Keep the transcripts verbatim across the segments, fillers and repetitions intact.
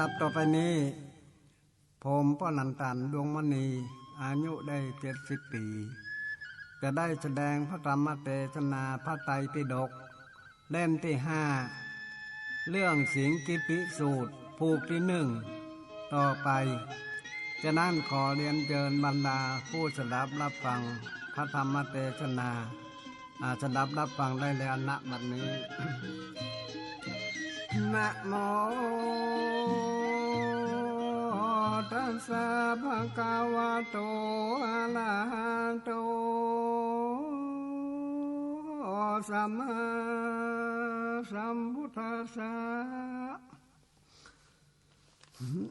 ครับ ต่อไปนี้ ผมป้อหนันตัน ดวงมณี อายุได้เจ็ดสิบปี๋ จะได้แสดงพระธรรมเตสนาพระไตรปิฎก เล่มตี้ห้า เรื่องสิงกิปปิสูตร ผูกตี้นึ่ง ต่อไป ฉะนั้นขอเรียนเจิญบรรดาผู้สดับรับฟังพระธรรมเตสนา อ่า สดับรับฟังได้แล้ว ณ บัดนี้ นะโม ตัสสะ ภะคะวะโต อะระหะโต สัมมาสัมพุทธัสสะ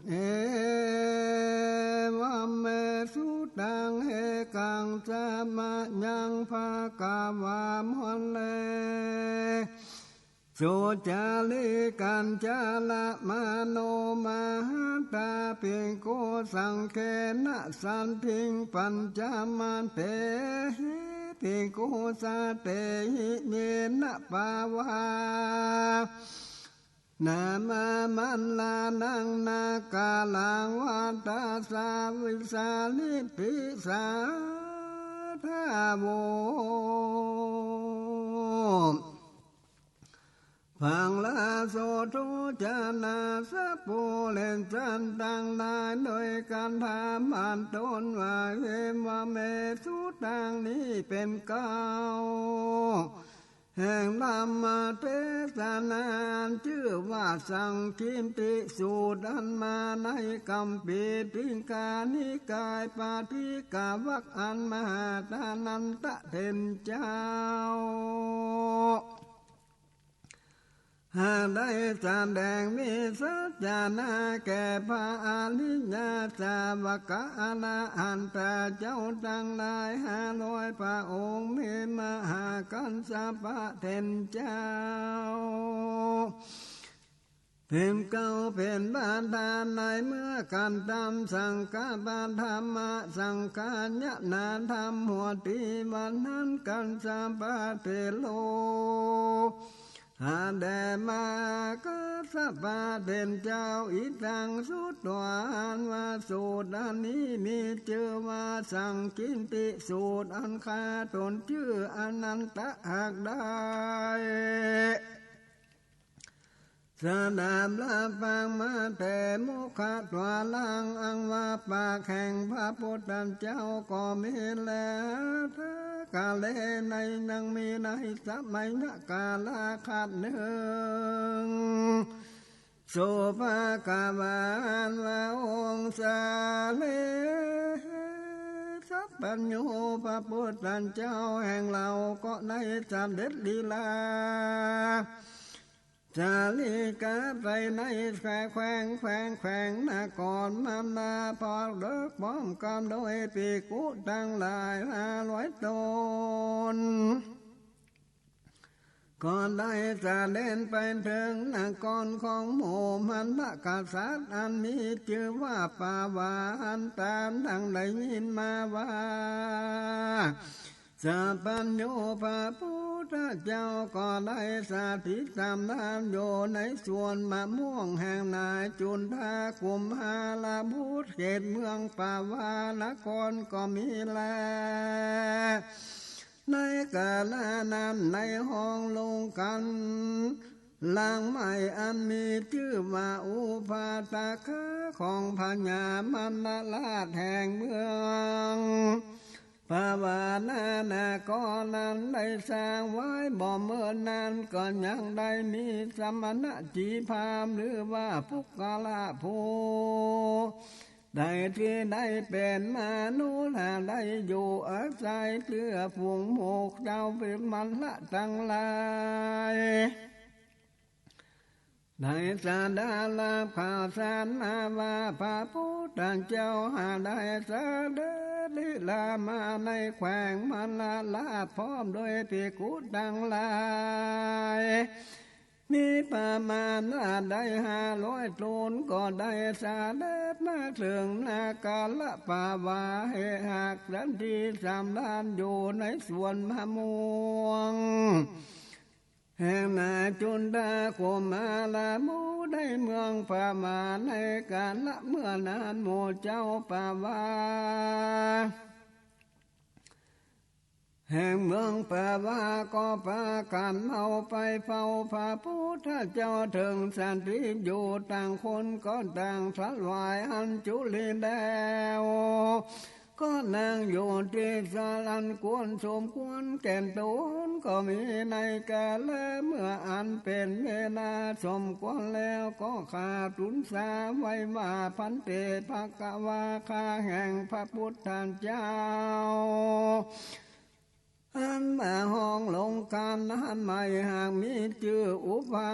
เอวัมเม สุตัง เอกัง สะมะยัง ภะคะวา มุนิ สุจาริกัญจะละมะโน มะหะตา ภิกขุสังเฆนะ สันติง ปัญจะมะเตหิ ภิกขุสะเตหิ เยนะ ปะวา นะมะ มัลลานัง นะกะลัง วัตตะสา วิสาลิปิสาทาโว พังลาโส ทุจนะ สะปูเรชันตังหลาย โดยกระทำอันตนว่า เอวัมเม สุตัง นี้เป๋นเกล้า แห่งธรรมเตสนา จื้อว่าสังกิปปิสูตร อันมาในกัมพีติกานิกาย ปาฏิกะวรรค อันมหาอานันทะเถรเจ้า หากได้แสดงวิสัชนาแก่พระอริยสาวกะอรหันตะเจ้าตังหลายห้าร้อยพระองค์ มีมหากัสสปะเถรเจ้า เป๋นเกล้าเป๋นประธานในเมื่อการทำสังฆปะทำมะสังฆายนะธรรม หัวตี้วันนั้น กัสสปะเถโร หาแด่มหากัสสปะเถรเจ้า อิทัง สุตวา อันว่าสูตรอันนี้มีจื้อว่าสังกิปปิสูตร อันข้าตนจื้ออานันทะหากได้ สดับรับฟังมาแต่มุขะตวารัง อันว่าปากแห่งพระพุทธเจ้าก็มีแล กาเล ในยังมีในสมัยกาละครั้นนึ่ง สุภควา อันว่าองค์สารีสัพพัญญูพระพุทธเจ้าแห่งเฮาก็ได้เสด็จลีลา สาริกาไปในแคว้น แคว้น แคว้นนครมมนา พร้อมเดิกพร้อมกันโดยภิกขุตังหลายห้าร้อยต๋น ก็ได้เสด็จไปเถิงนครของหมู่มลกษัตริย์ อันมีจื้อว่าปวารันตะ ดังได้ยินมาว่า สัพพัญญูพระพุทธเจ้าก็ได้สถิตสำราญอยู่ในสวนมะม่วงแห่งนายจุนทากุมารบุตร เขตเมืองปวานครก็มีแล ในกาละนั้น ในห้องโลงกั๋นหลังใหม่ อันมีจื้อว่าอุปาทกะของพญามลราชแห่งเมือง ปวานนครนั้นได้สร้างไว้ บ่เมินนานก็ยังได้มีสมณะชีพราหมณ์ หรือว่าปุคคละผู้ใดตี้ได้เป๋นมนุษย์ หาได้อยู่อาศัยเกื้อกู๋นหมู่เจ้าวิมลตังหลาย ได้สดับรับข่าวสารมาว่า พระพุทธเจ้าหาได้เสด็จลีลามาในแคว้นมลราช พร้อมโดยภิกขุตังหลาย มีประมาณได้ห้าร้อยต๋น ก็ได้เสด็จมาเถิงนครปวา เฮหสันติสำราญอยู่ในสวนมะม่วง แห่งนาจุนดากุมารหมู่ในเมืองป่ามาในกาละเมื่อนั้นหมู่เจ้าป่าวา แห่งเมืองป่าวาก็ปากั๋นเฮาไปเฝ้าพระพุทธเจ้าเถิงสถิตอยู่ต่างคนก็ต่างถวายอัญจุลีแล้ว ก็นั่งอยู่ตี้ศาลาอันควรสมควรแก่ต๋นก็มีในกาละเมื่ออันเป๋นเวลาสมควรแล้วก็ข้าทูลสาไว้ว่า ภันเต ภะคะวา ข้าแห่งพระพุทธเจ้า อันมาฮองลงกาละอันใหม่หากมีจื้ออุปา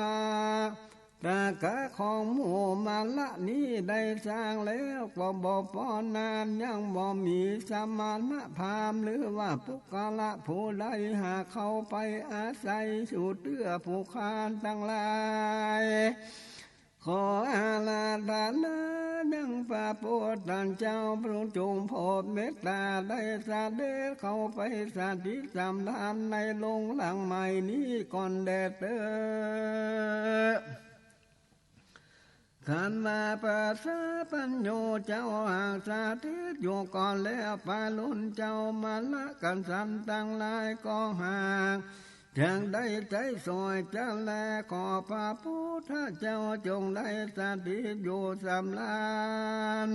ทกะของหมู่มลละนี้ได้สร้างแล้วก็บ่ปอนาน ยังบ่มีสมณพราหมณ์หรือว่าปุคคละผู้ใดหากเข้าไปอาศัยอยู่เตื้อผู้ข้าตังหลาย ขออาราธนายังพระพุทธเจ้าพระองค์จงโผดเมตต๋าได้เสด็จเข้าไปสถิตสำราญในโรงหลังใหม่นี้ก่อนแด่เต๊อะ คันว่าพระสัพพัญญูเจ้าหากสถิตอยู่ก่อนแล้ว ปาลุนเจ้ามลกษัตริย์ตังหลายก็หาก จักได้ใจ๊สอยจะแล ขอพระพุทธเจ้าจงได้สถิตอยู่สำราญ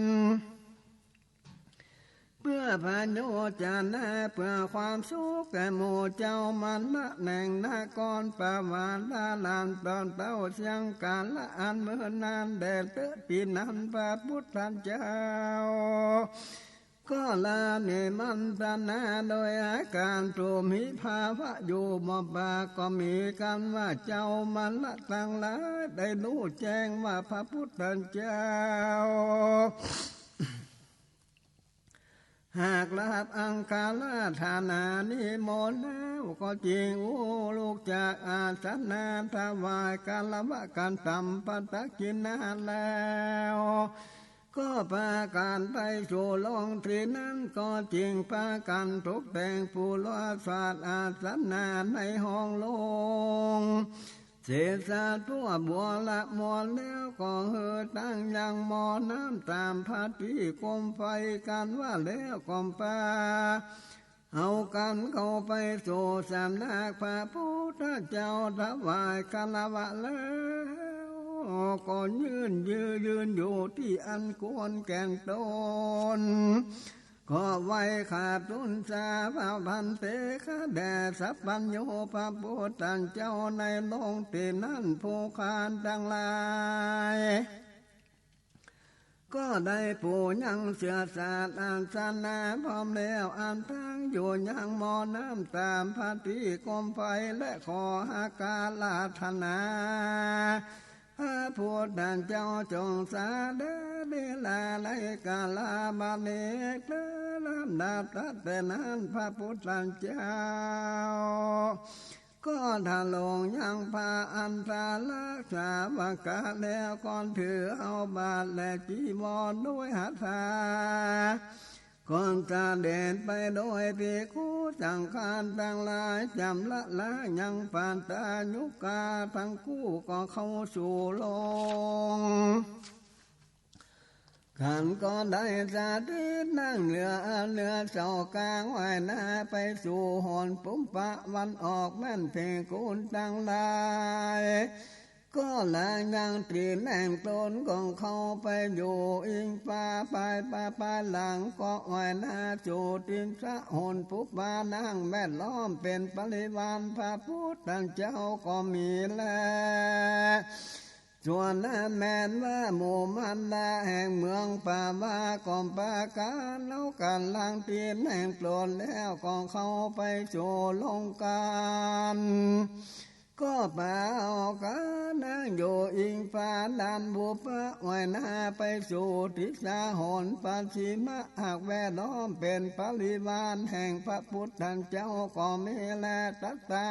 เปื้อประโยชน์จะนา เปื้อความสุขแก่หมู่เจ้ามลละแห่งนครปวารารามต๋อนเต้าเสี้ยงกาละอันเมินนานแด่เต๊อะ ปี๋นั้นพระพุทธเจ้า ก็ลานิมันตนาโดยอาก๋านผู้มีภาวะอยู่บ่ปาก ก็มีกั๋นว่าเจ้ามลละตังหลายได้ฮู้แจ้งว่าพระพุทธเจ้า หากรับอังคาราธนานิมนต์แล้วก็จึงอู้ลุกจากอาสนะถวายคารวะกระทำภัตตากิณาแล้ว ก็ปากั๋นไปสู่โรงตี้นั้น ก็จึงปากั๋นตกแต่งปูราสาสน์อาสนะในห้องโลง เสสะทั่วบัวละมวลแล้ว ก็หื้อตั้งยังหม้อน้ำต๋ามพระตี้โกมไฟกั๋นว่าแล้วก็ปา เอากั๋นเข้าไปสู่สำนักพระพุทธเจ้าถวายคารวะแล้ว ก็ยืนยืนยืนอยู่ตี้อันควรแก่ต๋น ก็ไหว้ขาบทูลสาว่า ภันเต ข้าแด่สัพพัญญูพระพุทธเจ้าในโรงตี้นั้น ผู้ข้าตังหลาย ก็ได้ปูยังเสสะอาสนะพร้อมแล้ว อันตั้งอยู่ยังหม้อน้ำต๋ามพระตี้โกมไฟ และขออาราธนา พระพุทธเจ้าจงเสด็จลีลาในกาละบัดนี้เต๊อะ ลำดับตัดแต่นั้นพระพุทธเจ้า ก็ทรงยังพระอัฏฐักษาสาวกะแล้ว ก็ถือเอาบาตรและจีวรโดยหัตถา ก็เสด็จไปโดยภิกขุสังฆาตังหลาย จำละล้างยังปัตตายุกาตังคู่ ก็เข้าสู่โรง ขันก็ได้สถิตนั่งเหนือ เหนือเสากลางไหว้หน้าไปสู่หนปุปปะวันออกแม่นภิกขุตังหลาย ก็ลายังตี้แหน่งต๋นก็เข้าไปอยู่อิงฟ้า ภายภาคภายหลังก็ไหว้หน้าสู่ทิศหนปุปปะนั่งแวดล้อมเป๋นปริวารพระพุทธเจ้าก็มีแล ส่วนนั้นแม่นว่าหมู่มลละแห่งเมืองปาวาก็ปากั๋นเอากั๋นลางตี้แหน่งต๋นแล้วก็เข้าไปสู่โรงขัน ก็ปาเอากั๋นนั่งอยู่อิงฟ้าด้านปุปปะไหว้หน้าไปสู่ทิศหนปัสสิมะ หากแวดล้อมเป๋นปริวารแห่งพระพุทธเจ้าก็มีแล ตัตตา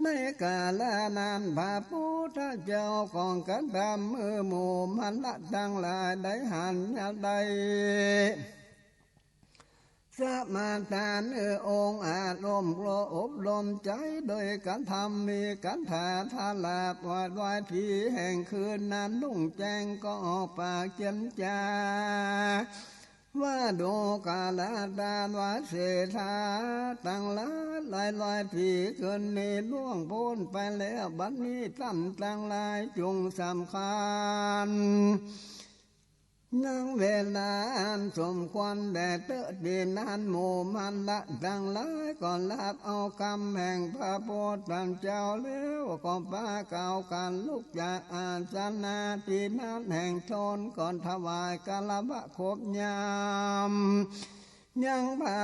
ในกาละนั้นพระพุทธเจ้าก็กระทำหื้อหมู่มลละตังหลายได้หันได้ สมาทาน เออ องค์อาจ ร่มโพธิ์อบรมใจ๋ โดยกระทำมีคาถาทาราปลดปล่อยผี แห่งคืนนั้นรุ่งแจ้งก็ออกปากเจียรจา ว่าดูกราธาว่าเศรษฐาตังหลาย ลอยลอยผีคืนนี้ล่วงป๊นไปแล้ว บัดนี้ต้านตังหลายจุ่งสำคัญ ยังเวลาอันสมควรแด่เต๊อะ ตี้นั้นหมู่มารตังหลายก็ฮับเอากำแห่งพระโพธิเจ้าแล้ว ก็ปากั๋นลุกจากอาสนะตี้นั้นแห่งต๋น ก็ถวายคารวะครบยาม ยังพระ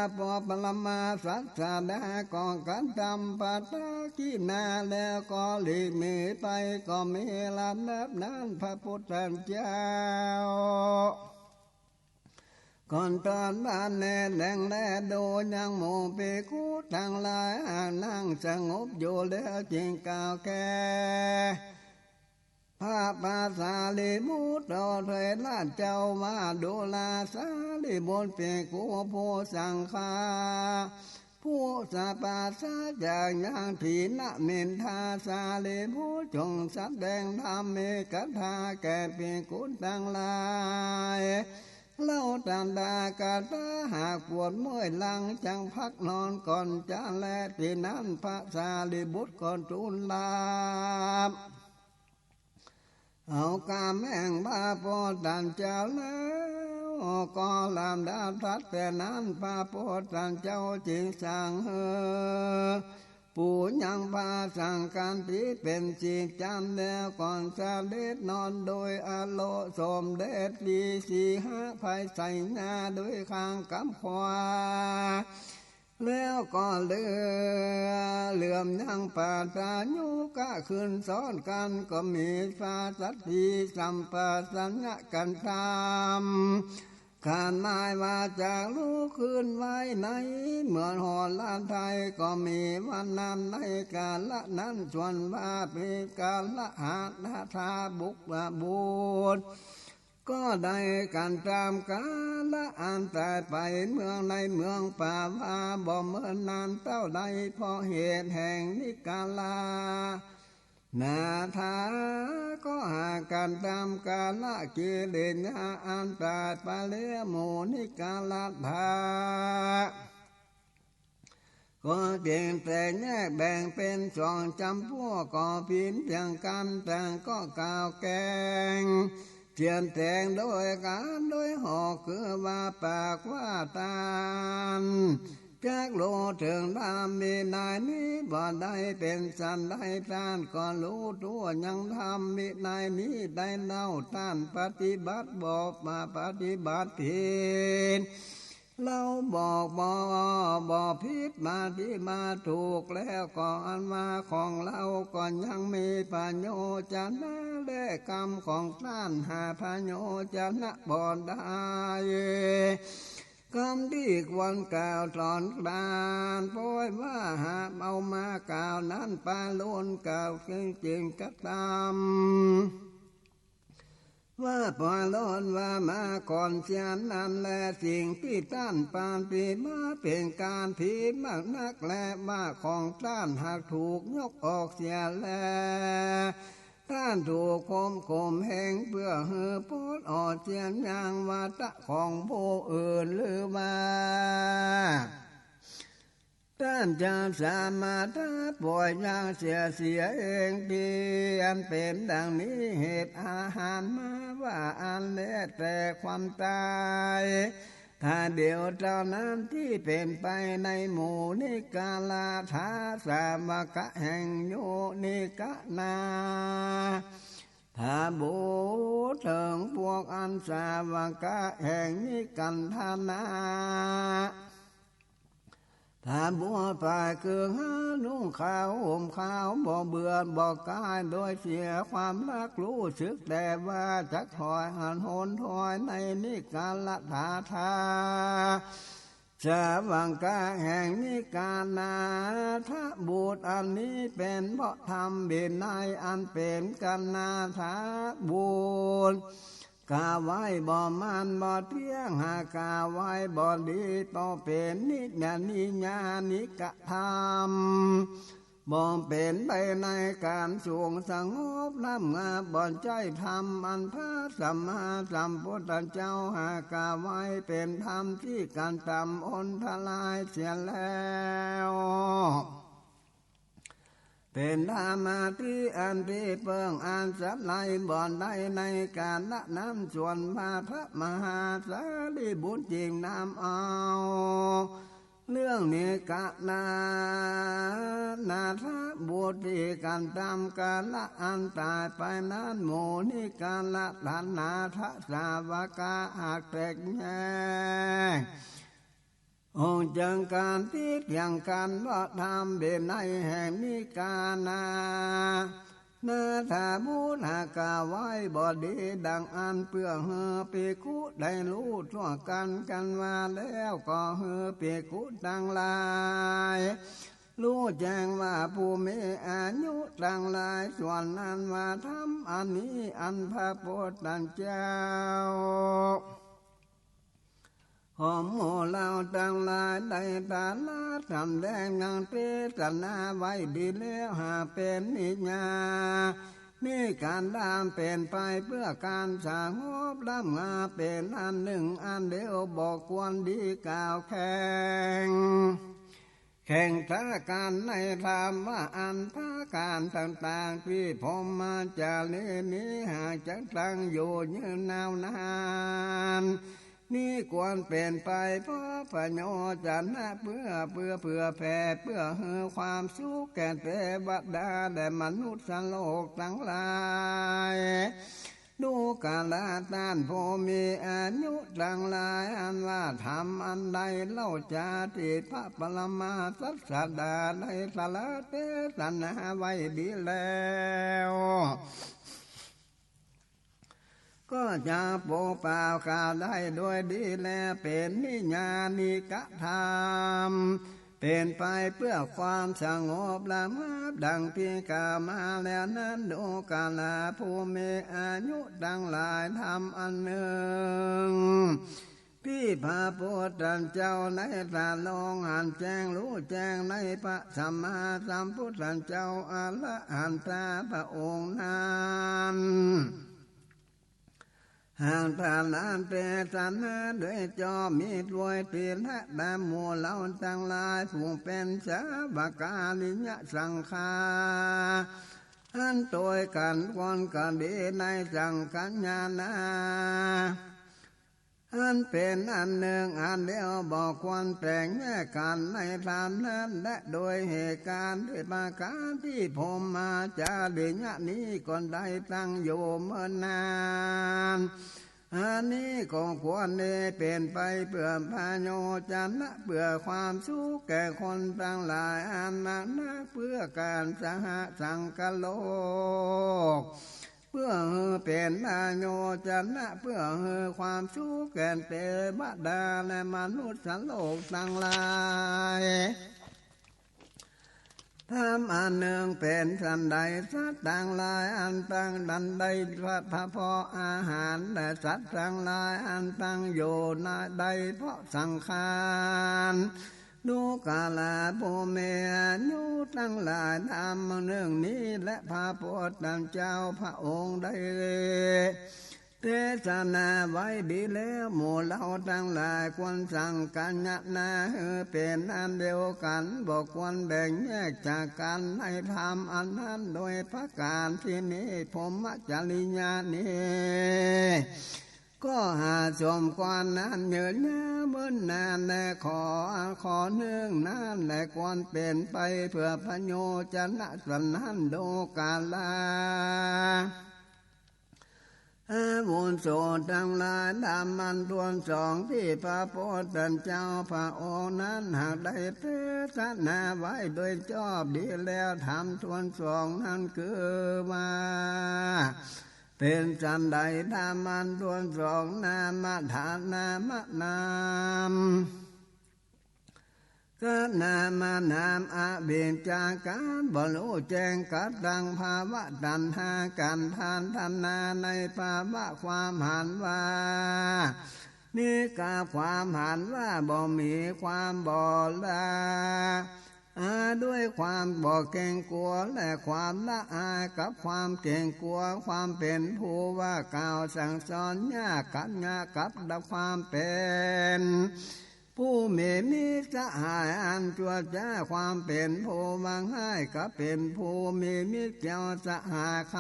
ปรมาศาสดา ก็กระทำปาฐะกิริยาแล้วก็หลีกหนีไป ก็มีลำดับนั้นพระพุทธเจ้า ก็ตรัสว่าแลแลดูยังหมู่ภิกขุตังหลาย หากนั่งสงบอยู่แล้วจึงกล่าวแก่ พระปาสาลีบุตร โอเถระเจ้าว่า ดูราสาลีบุตร ภิกขุผู้สังฆา ผู้สะปราศจากยังถีนมินทา สาลีบุตรจงแสดงธรรมมีคาถาแก่ภิกขุตังหลาย เล่า ตถาคตะ หากปวดเมื่อยหลังจักพักนอนก่อนจะแล ตี้นั้นพระสาลีบุตรก็ทูลฮับ เอากำแห่งพระโพธิเจ้าแล้ว ก็ลำดับตรัสแต่นั้น พระโพธิเจ้าจึงสั่งหื้อ ปูยังพระสังฆันติเป๋นสิบจั๊น แล้วก็เสด็จนอนโดยอโล สมเด็จพระศรีหะไพศาลโดยข้างกำขวา แล้วก็เลื่อม เลื่อมยังปัตตายุกะขึ้นซ้อนกั๋น ก็มีพระสัตถีสัมปชัญญะกระทำขันหมายวาจาลุกขึ้นไหว้ในเมืองหฤทัย ก็มีวันนั้นในกาละนั้น ส่วนพระเปกาละหาทาบุคคลบุตร ก็ได้กระทำกาละอันต๋ายไปเมืองในเมืองป่าว่าบ่เมินนานเต้าใด เพราะเหตุแห่งนิกาละนาถา ก็หากกระทำกาละกิริยาอันต๋ายไปแล้ว หมู่นิกาละถา ก็เพียงแต่แยกแบ่งเป๋นสองจ๋ำพวก ก็ผิดเพียงกั๋น แต่ก็กล่าวแก่งเจียรแจงโดยก๋านโดยหอก คือว่าปากว่าต๋านจักฮู้เถิงธรรมวินัยนี้บ่ได้ เป๋นสันใดต้านก็ฮู้ทั่วยังธรรมวินัยนี้ได้เล่า ต้านปฏิบัติบ่ มาปฏิบัติผิด เฮาบอกบ่ บ่ผิด ปฏิบัติถูก แล้วก็อันว่าของเฮาก็ยังมีประโยชน์จะนะ และกำของต้านหาประโยชน์จะนะบ่ได้ กำตี้ควรกล่าวสอนต้าน ปอยว่าหากเอามากล่าวนั้น ปาลนกล่าวจริงๆ กระทำ ว่าปาลนว่ามาก่อนเสียนั้นแล สิ่งตี้ต้านปฏิบัติเป๋นก๋านผิดมากนัก และว่าของต้านหากถูกยกออกเสียแล ต้านถูกข่มข่มเหงเปื้อหื้อป๊นออกเสียยังวัตตะของผู้อื่น หรือว่า ต้านจะสามารถปล่อยวางเสีย เสียเองตี้อันเป๋นดังนี้ เหตุอาหารมาว่าอันแล แต่ความต๋ายถ้าเดียวเต้านั้นตี้เป๋นไปในหมู่นิกาละถาสาวกะแห่งโยนิกะนาถาบุตร เถิงพวกอันสาวกะแห่งนิกันธนา ถาบัวไปคือหานุ่งขาวห่มขาว บ่เบื่อบ่คลาย โดยเสียความรักฮู้สึกแต่ว่าจักถอยหันหนถอยในนิกาละถาทา สาวกะแห่งนิกานาถบุตร อันนี้เป๋นเพราะธรรมวินัยอันเป๋นกานาถบุตร กล่าวไว้บ่แม่นบ่เตี้ยง หากกล่าวไว้บ่ดี บ่เป๋นนิยา นิยานิกธรรม บ่เป๋นไปในก๋านสูงสงบล้ำงาม บ่ใจ้ธรรมอันพระสัมมาสัมพุทธเจ้า หากกล่าวไว้เป๋นธรรมตี้ก๋านต่ำอนตรายเสียแล้ว เป๋นธรรมตี้อันตี้เปิ้งอาศัยบ่ได้ในก๋าลนั้น ส่วนว่าพระมหาสารีบุตรจึงนำเอา เรื่องนี้กะนา นาถบุตรตี้ก๋านตำกาละอันต๋ายไปนั้น หมู่นิกรธรรมนาถสาวกะหากแตกแยกออกจากกั๋นตี้เถียงกั๋นว่าธรรมวินัยแห่งนิกรนาถบุตรหากกล่าวไว้บ่ดีดังอั้น เปื้อหื้อภิกขุได้ฮู้ทั่วกั๋น กันว่าแล้วก็หื้อภิกขุตังหลาย ฮู้แจ้งว่าผู้มีอายุตังหลาย ส่วนนั้นว่าธรรมอันนี้อันพระพุทธเจ้าของหมู่เฮาตังหลายได้ตรัสสำแดงยังเตสนาไว้ดีแล้ว หากเป๋นนิยา มีก๋านดำเป๋นไปเปื้อก๋านสงบล้ำงามเป๋นอันนึ่งอันเดียว บ่ควรดีกล่าวแข่ง แข่งตากั๋นในธรรมว่าอันพระก๋านต่างๆ ตี้พรหมจารีมีหากจักตั้งอยู่ยืนนาวนา น นี้ควรเป๋นไปเปื้อประโยชนะ เปื้อ เปื้อ เปื้อแผ่ เปื้อหื้อความสุขแก่เตวดาและมนุษย์โลกตังหลาย ดูกราต้านผู้มีอายุตังหลาย อันว่าธรรมอันใดเล่าจาตี้พระปรมาศาสดาได้ตรัสเตสนาไว้ดีแล้ว ก็จะปกเป๋าข้าได้โดยดีแล เป๋นนิยานิกธรรม เป๋นไปเปื้อความสงบระงับดังตี้กล่าวมาแล้วนั้น ดูกราผู้มีอายุตังหลาย ธรรมอันนึ่ง ตี้พระพุทธเจ้าได้ตรัสลงหันแจ้งฮู้แจ้งในพระสัมมาสัมพุทธเจ้าอรหันตาพระองค์นั้น หากตรัสเตสนาโดยจอบมีโดยเถระและหมู่เฮาตังหลาย ผู้เป๋นสาวการิยสังฆา อันตวยกั๋นควรกะดีในสังฆายตนะ อันเป๋นอันนึ่งอันเดียว บ่ควรแตกแยกกั๋นในธรรมนั้น และโดยเหตุก๋ารณ์ด้วยประก๋านตี้พรหมจริยะนี้ก็ได้ตั้งอยู่เมินนาน อันนี้ก็ควรดีเป๋นไปเปื้อประโยชนะ เปื้อความสุขแก่คนตังหลายอันนัก เปื้อก๋านสหสังคโลก เปื้อหื้อเป๋นประโยชนะ เปื้อหื้อความสุขแก่เตวดาและมนุษย์โลกตังหลาย ธรรมอันนึ่งเป๋นสันใด สัตว์ตังหลายอันตั้งตนได้เพราะอาหาร และสัตว์ตังหลายอันตั้งอยู่ในได้เพราะสังขาร ดูกราผู้มีอายุตังหลาย ธรรมนึ่งนี้แล พระพุทธเจ้าพระองค์ได้เตสนาไว้ดีแล้ว หมู่เฮาตังหลายควรสังฆายตนะหื้อเป๋นอันเดียวกั๋น บ่ควรแบ่งแยกจากกั๋นในธรรมอันนั้น โดยประก๋านตี้นี้ พรหมจริยะนี้ ก็หาสมควรนานยืนยาวเมินนานแล ขอ ขอนึ่งนั้นแล ควรเป๋นไปเปื้อประโยชนะสันนั้น ดูกราอาวุโสตังหลาย ธรรมอันถ้วนสองตี้พระพุทธเจ้าพระองค์นั้นหากได้เตสนาไว้โดยจอบดีแล้ว ธรรมถ้วนสองนั้นคือว่า เป๋นสันใด ธรรมอันถ้วนสอง นามธาตุ นามนาม ธ กะนามนามอวิชชาก๋านบ่ฮู้แจ้ง กะตังภาวะตัณหา ก๋านพานถนาในภาวะความหันว่า มีกะความหันว่าบ่มีความบ่ละอา ด้วยความบ่เกรงกั๋วและความละอาย กับความเกรงกั๋ว ความเป๋นผู้ว่ากล่าวสั่งสอนยาก กั๋นยากกับดับความเป๋น ผู้มีมิตรสหายอันชั่วจ๊า ความเป๋นผู้มักฮ้าย กับเป๋นผู้มีมิตรเกี่ยวสหายค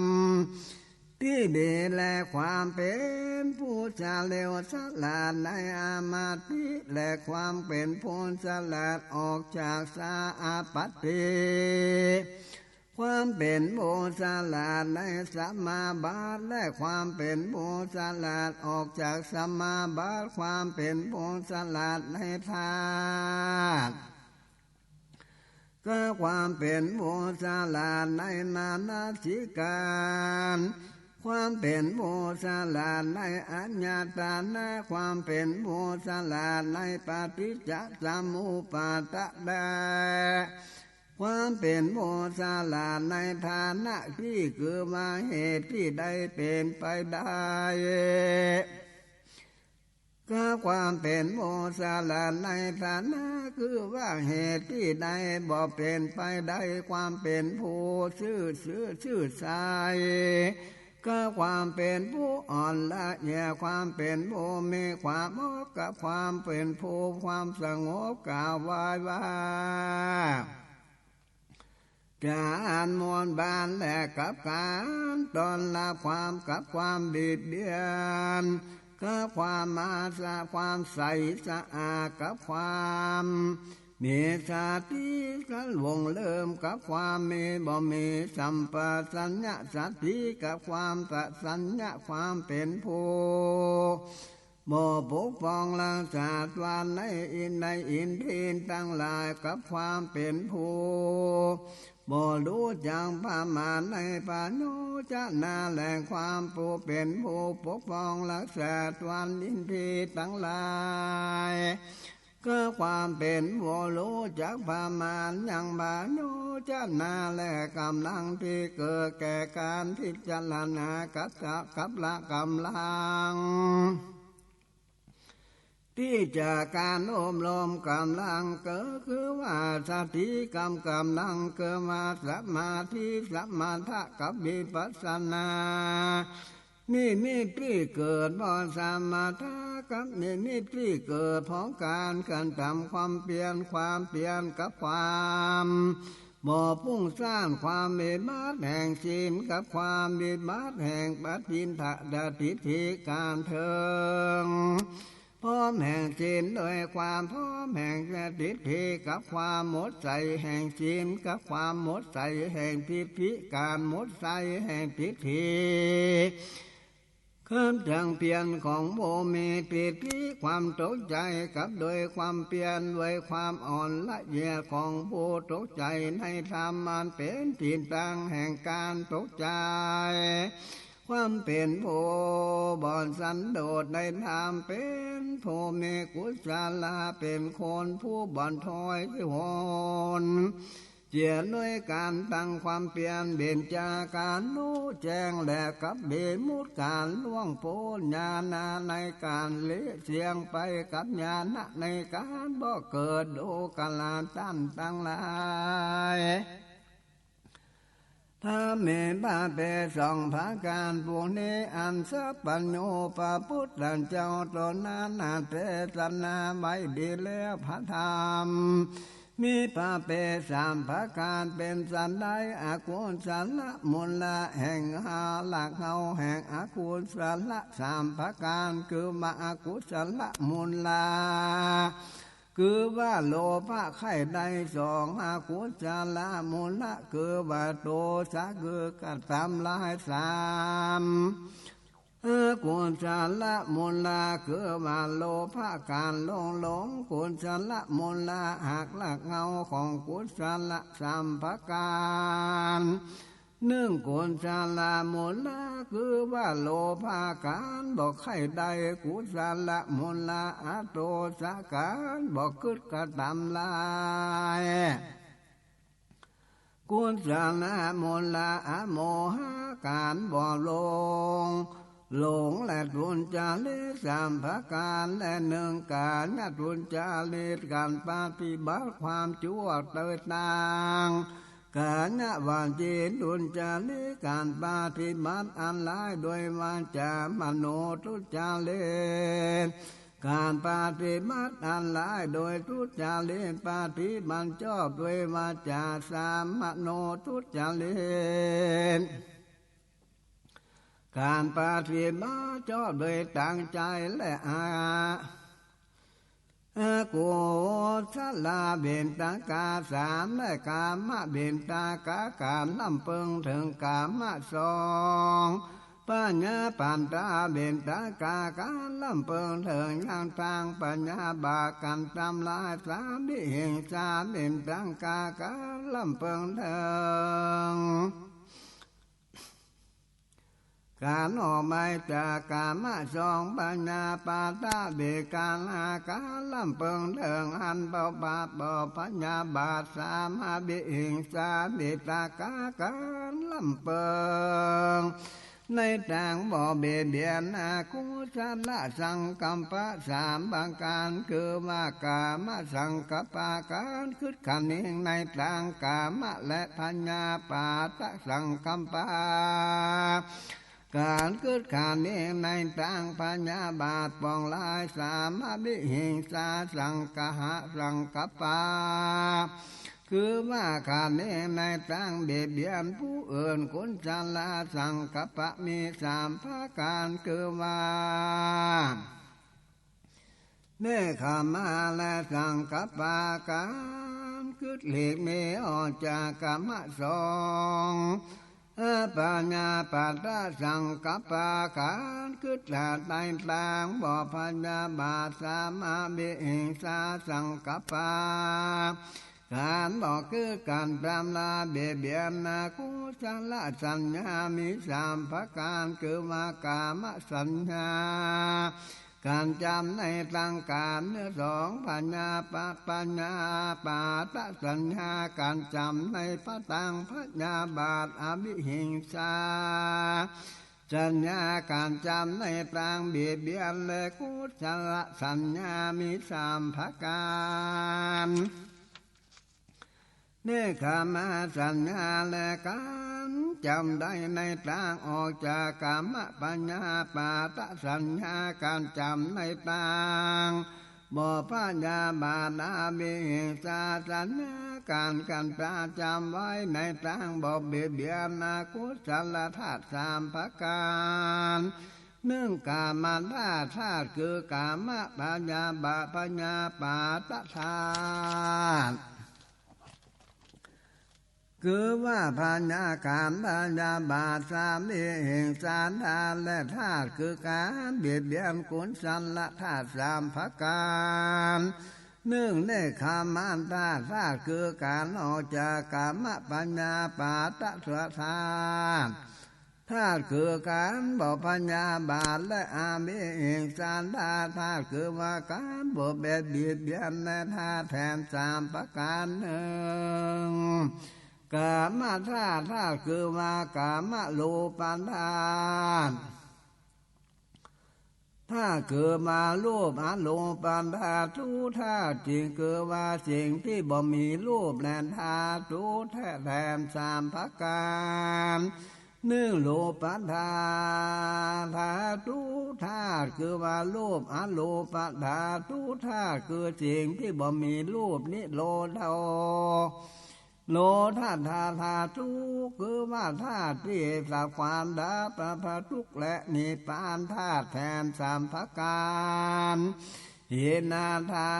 ำตี้ดี และความเป๋นผู้เฉลียวฉลาดในอมติ และความเป๋นผู้ฉลาดออกจากสาอาปัตติ ความเป๋นผู้ฉลาดในสมาบัติ และความเป๋นผู้ฉลาดออกจากสมาบัติ ความเป๋นผู้ฉลาดในธาตุ กะความเป๋นผู้ฉลาดในมนสิการ ความเป๋นผู้ฉลาดในอายตนะ ความเป๋นผู้ฉลาดในปฏิจจสมุปปาทะ และ ความเป๋นผู้ฉลาดในฐานะตี้คือว่าเหตุตี้ได้เป๋นไปได้ กะความเป๋นผู้ฉลาดในฐานะคือว่าเหตุตี้ได้บ่เป๋นไปได้ ความเป๋นผู้ซื่อ ซื่อ ซื่อใส กะความเป๋นผู้อ่อนละเอียด ความเป๋นผู้มีความอบ กะความเป๋นผู้ความสงบ กล่าวไว้ว่า ก๋านมนต์บานและกับก๋านต้อนรับความ กับความบิดเบียน กับความมาสะ ความใสสะอาด กับความมีสติ กับหลงลืม กับความมีบ่มีสัมปชัญญะสติ กับความปชัญญะ ความเป๋นผู้ บ่ปกป้องรักษาตนในอิน ในอินทรีย์ตังหลาย กับความเป๋นผู้บ่ฮู้จักประมาณในพยัญชนะ และความผู้เป๋นผู้ปกป้องรักษาตนอินทรีย์ตังหลาย กะความเป๋นผู้ฮู้จักประมาณยังพยัญชนะ และก๋ำลังตี้เกิดแก่ก๋านพิจารณา กับ กับละก๋ำลัง ตี้จากก๋านอบรมก๋ำลังเกิด คือว่าสติ กับก๋ำลังคือว่าสมาธิ สมถะ กับวิปัสสนา นิมิตตี้เกิดเพราะสมถะ กับนิมิตตี้เกิดเพราะก๋านกระทำความเปียร ความเปียรกับความบ่ฟุ้งซ่าน ความวิบัติแห่งศีล กับความวิบัติแห่งปฏิฆะทิฏฐิ ก๋านเถิงพร้อมแห่งศีลโดยความพร้อมแห่งทิฏฐิ กับความหมดใสแห่งศีล กับความหมดใสแห่งทิฏฐิ ก๋านหมดใสแห่งทิฏฐิ คือจักเปียรของผู้มีทิฏฐิ ความตกใจ๋กับโดยความเปียร โดยความอ่อนละเอียดของผู้ตกใจ๋ในธรรมอันเป๋นตี้ตั้งแห่งก๋านตกใจ๋ ความเป๋นผู้บ่สันโดษในธรรม เป๋นผู้มีกุศละ เป๋นคนผู้บ่ถ้อยหน เจียะโดยก๋านตั้งความเปียร เบญจาก๋านฮู้แจ้ง และกับวิมุตติก๋านล่วงป๊น ญาณะในก๋านเละเสี้ยงไป กับญาณะในก๋านบ่เกิด ดูกราต้านตังหลาย ถ้ามีพระเปรตสองประก๋าน ปุเณ อัญชปัญญู พระปุทธเจ้าตนนั้นเตสนาไว้ดีแล้ว พระธรรม มีพระเปรตสามประก๋าน เป๋นสันใด อกุศลมูละ แห่งหาหลักเหง้าแห่งอกุศลสามประก๋าน คือว่าอกุศลมูละ คือว่าโลภะใค่ได้สอง อกุศลมูละ คือว่าโทสะ คือกระทำร้ายสาม อกุศลมูละ คือว่าโลภะก๋านหลงหลง กุศลมูละ หักหลักเหง้าของกุศลสามประก๋าน อ นึ่ง กุศลมูละ คือว่าโลภะก๋านบ่ใค่ได้ กุศลมูละ อโทสะก๋านบ่กึ๊ดกระตำลาย กุศลมูละ อโมหะก๋านบ่หลง หลงและทุจริตสามประก๋าน และนึ่ง ก๋ายทุจริต ก๋านปฏิบัติความชั่วโดยตาง ก๋ายวาจีทุจริต ก๋านปฏิบัติอันร้ายโดยวาจา มโนทุจริต ก๋านปฏิบัติอันร้ายโดยทุจริต ปฏิบัติชอบโดยวาจา สาม มโนทุจริต ก๋านปฏิบัติชอบโดยตางใจ๋ และอา อกุศลเบญจกา สาม และกามเบญจกา ก๋านลำเปิงเถิงกามสอง พยาบาทเบญจกา ก๋านลำเปิงเถิงยังตางพยาบาท ก๋านจ๋ำลาย สาม วิหิงสาเบญจกา ก๋านลำเปิงเถิง ก๋านออกไปจากกามสอง พยาบาทเบญจกา ก๋านลำเปิงเถิงอันเบาบาปเบาพยาบาท สาม วิหิงสาเบญจกา ก๋านลำเปิงในตางบ่เบียดเบียน อกุศลสังกัปปะสามประก๋าน คือว่ากามสังกัปปะ ก๋านกึ๊ดคะเนงในตางกาม และพยาบาทสังกัปปะ ก๋านกึ๊ดคะเนงในตางพยาบาทปองร้าย สาม วิหิงสาสังคหะสังกัปปะ คือว่าคะเนงในตางเบียดเบียนผู้อื่น กุศลสังกัปปะมีสามประก๋าน คือว่า เนกขมะ และสังกัปปะ ก๋านกึ๊ดหลีกหนีออกจากกามสอง อพยาบาทสังกัปปะ ก๋านกึ๊ดละไถ่ตางบ่พยาบาท สาม วิหิงสาสังกัปปะ ก๋านบ่กึ๊ดก๋านจ๋ำลายเบียดเบียน อกุศลสัญญามีสามประก๋าน คือว่ากามสัญญา ก๋านจ๋ำในตางกาม สอง พยาบาท พยาบาทสัญญา ก๋านจ๋ำในตางพยาบาท อวิหิงสาสัญญา ก๋านจ๋ำในตางเบียดเบียน และกุศลสัญญามีสามประก๋าน เนกขมะสัญญา และก๋านจ๋ำได้ในตางออกจากกาม พยาบาทสัญญา ก๋านจ๋ำในตางบ่พยาบาท อวิหิงสาสัญญา ก๋านก๋านตราจ๋ำไว้ในตางบ่เบียดเบียน อกุศลธาตุสามประก๋าน นึ่ง กามธาตุ ธาตุคือกาม พยาบาท พยาบาทธาตุ คือว่าพยากามพยาบาท สาม วิหิงสาธาตุ และธาตุคือก๋านเบียดเบียน กุศลธาตุสามประก๋าน นึ่ง เนกขมะธาตุ ธาตุคือก๋านออกจากกาม พยาบาทธาตุ ธาตุคือก๋านบ่พยาบาท และอวิหิงสาธาตุ ธาตุคือว่าก๋านบ่เบียดเบียน และธาตุแถมสามประก๋าน นึ่ง กามธาตุ ธาตุคือว่ากามรูปธาตุ ธาตุคือว่ารูป อรูปธาตุ ธาตุจริงคือว่าสิ่งตี้บ่มีรูป และธาตุแท้แถมสามประก๋าน นึ่ง รูปธาตุ ธาตุ ธาตุคือว่ารูป อรูปธาตุ ธาตุคือสิ่งตี้บ่มีรูป นิโรโธ โรธธาตุ ธาตุคือว่าธาตุตี้สัตว์ขวางดับประทุกข์ และนิพพานธาตุแถมสามประก๋าน หินธา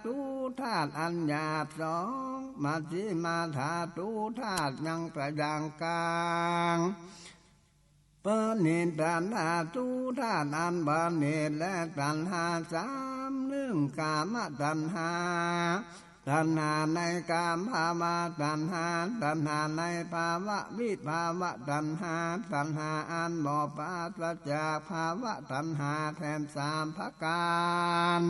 ตุ ธาตุอันหยาบสอง มัชฌิมธาตุ ธาตุยังประหยันกลาง ปณิธาตุ ธาตุอันประณีต และตัณหาสาม นึ่ง กามตัณหา ตัณหาในกามภาวะตัณหา ตัณหาในภาวะวิภาวะตัณหา ตัณหาอันบ่ปราศจากภาวะตัณหาแถมสามประก๋าน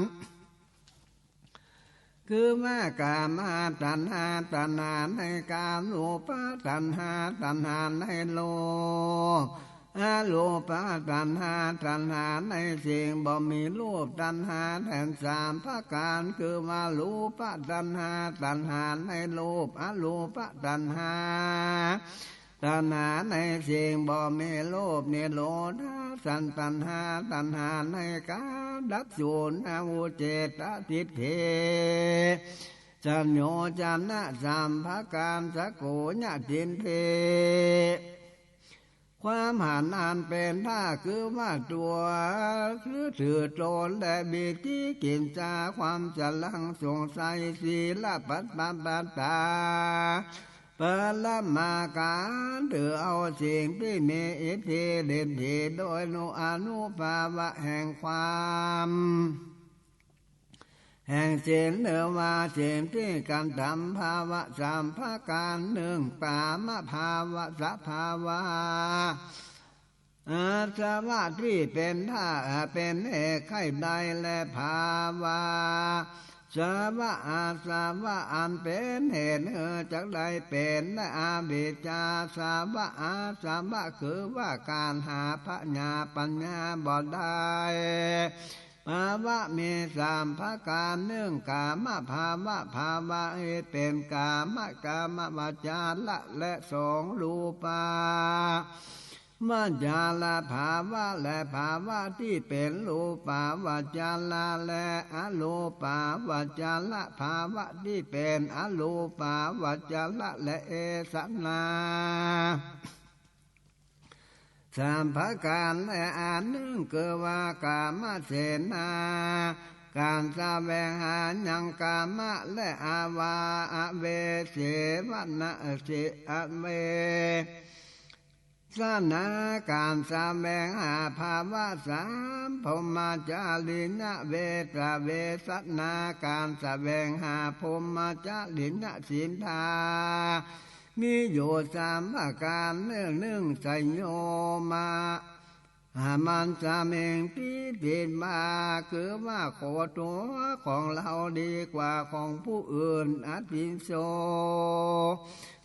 คือว่ากามาตัณหา ตัณหาในกามรูปะตัณหา ตัณหาในรูป อรูปะตัณหา ตัณหาในสิ่งบ่มีรูป ตัณหาแถมสามประก๋าน คือว่ารูปะตัณหา ตัณหาในรูป อรูปะตัณหา ตัณหาในสิ่งบ่มีรูป นิโรธะสันตัณหา ตัณหาในกามดับสูญ อวิชชาทิฏฐิ สังโยชนะสามประก๋าน สักโขยะทิฏฐิ ความหันอันเป๋นท่า คือว่าตั๋ว ถือ ถือตน และวิจิกิจฉา ความสะหลังสงสัย ศีลปัตตปาทา ปรมาก๋าน ถือเอาสิ่งตี้มีอิทธิฤทธิโดยอนุภาวะแห่งความ แห่งศีล หรือว่าสิ่งตี้กระทำภาวะสามประก๋าน นึ่ง กามภาวะสภาวะ อาสวะตี้เป๋นท่า เป๋นเหตุใค่ได้ และภาวะ สวะ อาสวะอันเป๋นเหตุหื้อจักได้เป๋น และอวิชชาสวะ อาสวะ คือว่าก๋านหาผญาปัญญาบ่ได้ ภาวะมีสามประก๋าน นึ่ง กามภาวะ ภาวะตี้เป๋นกามะ กามวจระ และสอง รูปะ วจระภาวะ และภาวะตี้เป๋นรูปาวจระ และอรูปาวจระ ภาวะตี้เป๋นอรูปาวจระ และเอสนา สามประก๋าน และอันนึ่งคือว่ากามเสนา ก๋านแสวงหายังกามะ และอวา อเวเสวนา เส อเว สนา ก๋านแสวงหาภาวะสาม พรหมจริยะ เวทนา เวสนา ก๋านแสวงหาพรหมจริยะศีลธรรม มีอยู่สามประก๋าน นึ่ง นึ่ง สัยโยมะ หามัชฌะมิงทิฏฐิมา คือว่าขอตั๋วของเฮาดีกว่าของผู้อื่น อติโส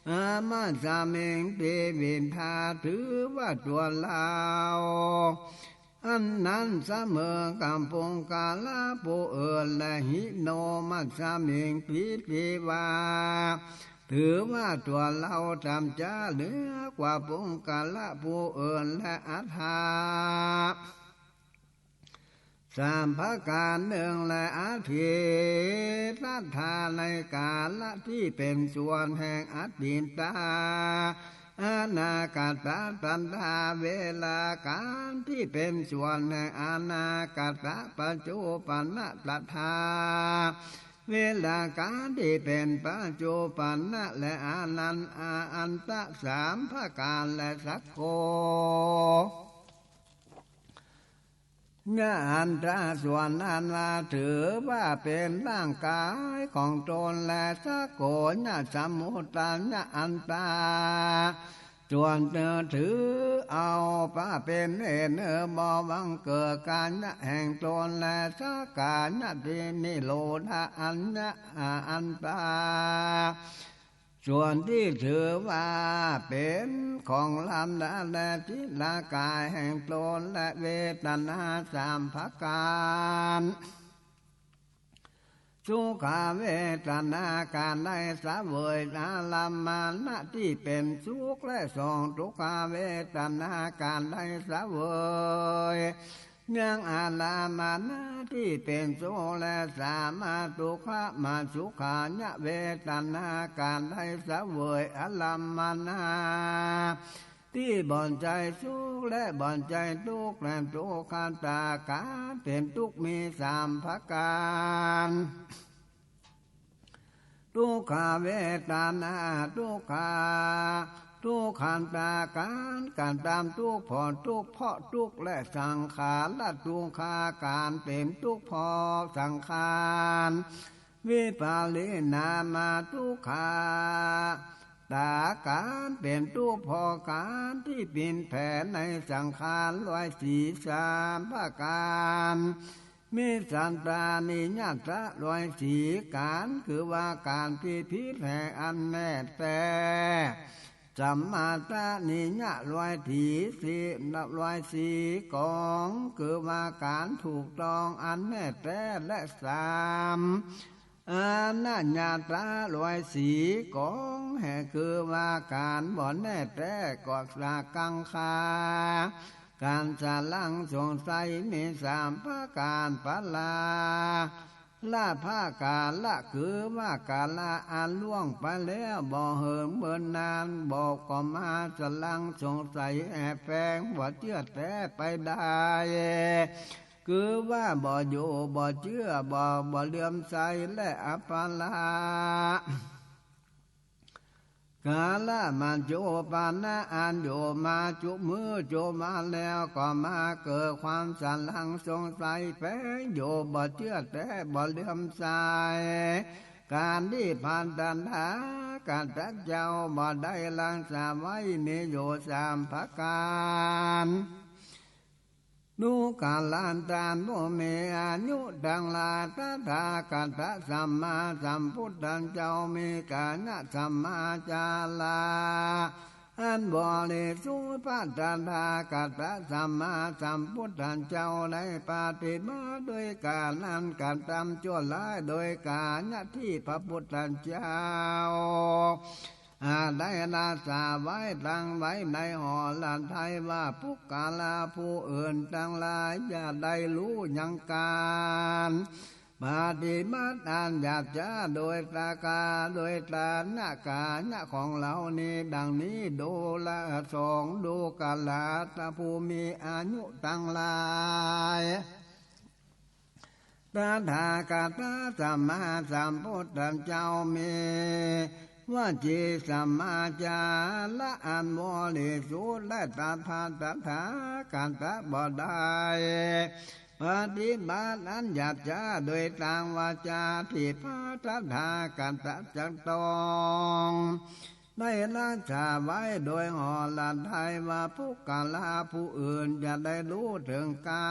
หามัชฌะมิงทิฏฐิถา ถือว่าตั๋วเฮาอันนั้นเสมอกับปุคคละผู้อื่น และหิโนมัชฌะมิงทิฏฐิวา ถือว่าตั๋วเฮาต่ำจ๊าเหนือกว่าปุคคละผู้อื่น และอัตถา สามประก๋านนึ่ง และอัตถิ ศรัทธาในกาละตี้เป๋นส่วนแห่งอดีตา อนาคตะ ศรัทธาเวลาก๋านตี้เป๋นส่วนแห่งอนาคตะ ปัจจุบันนะ ศรัทธาเวลาก๋านตี้เป๋นปัจจุบันนะ และอนัน อนันตะ สามประก๋าน และสักโข ยะอันตะ ส่วนอันว่าถือว่าเป๋นร่างก๋ายของตน และสักโขยะสมุตตายะอันตะ ส่วนเธอถือเอาว่าเป๋นเหตุหื้อบ่บังเกิดกายะแห่งตน และสักกายะทิฏฐิ นิโรธะอันยะ อันตะ ส่วนตี้ถือว่าเป๋นของลำดับและทิฏฐิกายแห่งตน และเวทนาสามประก๋าน สุขเวทนาก๋านได้เสวยอารมมณะตี้เป๋นสุข และสอง ทุกขเวทนาก๋านได้เสวย ยังอารมมณะตี้เป๋นสุข และสาม อทุกขมสุขายะเวทนาก๋านได้เสวยอารมมณะตี้บ่ใจ้สุข และบ่ใจ้ทุกข์ และทุกขตาก๋านเป๋นทุกข์มีสามประก๋าน ทุกขเวทนา ทุกขะ ทุกขตาก๋านกระทำทุกข์ ผ่อทุกข์เพราะทุกข์ และสังขารทุกขาก๋านเป๋นทุกข์เพราะสังขาร วิปริณามาทุกขา ต๋าก๋านเป๋นตุ๊กข์ เพราะก๋านตี้ปิ้นแผในสังขารร้อยสี่สามประก๋าน มิจฉาตานิยตะร้อยสี่ก๋าน คือว่าก๋านตี้ผิดแห่งอันแน่แต๊ สัมมาตานิยะร้อยสี่ สี่ ร้อยสี่ก๋อง คือว่าก๋านถูกต้องอันแน่แต๊ และสาม อนัญญาตาร้อยสี่ก๋องแห่ง คือว่าก๋านบ่แน่แต๊ ก็สากังขา ก๋านสลังสงสัยมีสามประก๋าน ปรา ละภะก๋าละ คือว่ากาละอันล่วงไปแล้ว บ่เหิงเมินนาน บ่ก็มาสลังสงสัยแอบแฝง บ่เจื้อแต๊ไปได้ คือว่าบ่อยู่ บ่เจื้อ บ่ บ่เลื่อมใส และอัปปะละ ก๋าละมัจจุปปานะ อันอยู่มาจุมื้อจุมาแล้ว ก็มาเกิดความสลังสงสัยแฝงอยู่ บ่เจื้อแต๊ บ่เลื่อมใส ก๋านตี้พระตถาคตเจ้าบ่ได้รักษาไว้ มีอยู่สามประก๋าน ดูกราต้านผู้มีอายุตังหลาย ตถาคตสัมมาสัมพุทธเจ้ามีกายะสัมมาจาระอันบริสุทธิ์ พระตถาคตสัมมาสัมพุทธเจ้าได้ปฏิบัติด้วยก๋านนั้น กระตำชั่วร้ายโดยกายะตี้พระพุทธเจ้า หากได้รักษาไว้ ตั้งไว้ในหฤทัยว่า ปุคคละผู้อื่นตังหลายจะได้ฮู้ยังก๋านปฏิบัติอันหยาบจ๊าโดยตะกา โดยตะนะกายะของเฮานี้ ดังนี้ ดูรา สอง ดูกราต้านผู้มีอายุตังหลาย ตถาคตสัมมาสัมพุทธเจ้ามีวจีสัมมาจาระอันบริสุทธิ์ และตถา ตถาคตบ่ได้ปฏิบัติอันหยาบจ๊าโดยตางวาจาตี้พระตถาคตจักต้อง ได้รักษาไว้โดยหฤทัยว่า ปุคคละผู้อื่นจะได้ฮู้เถิงก๋า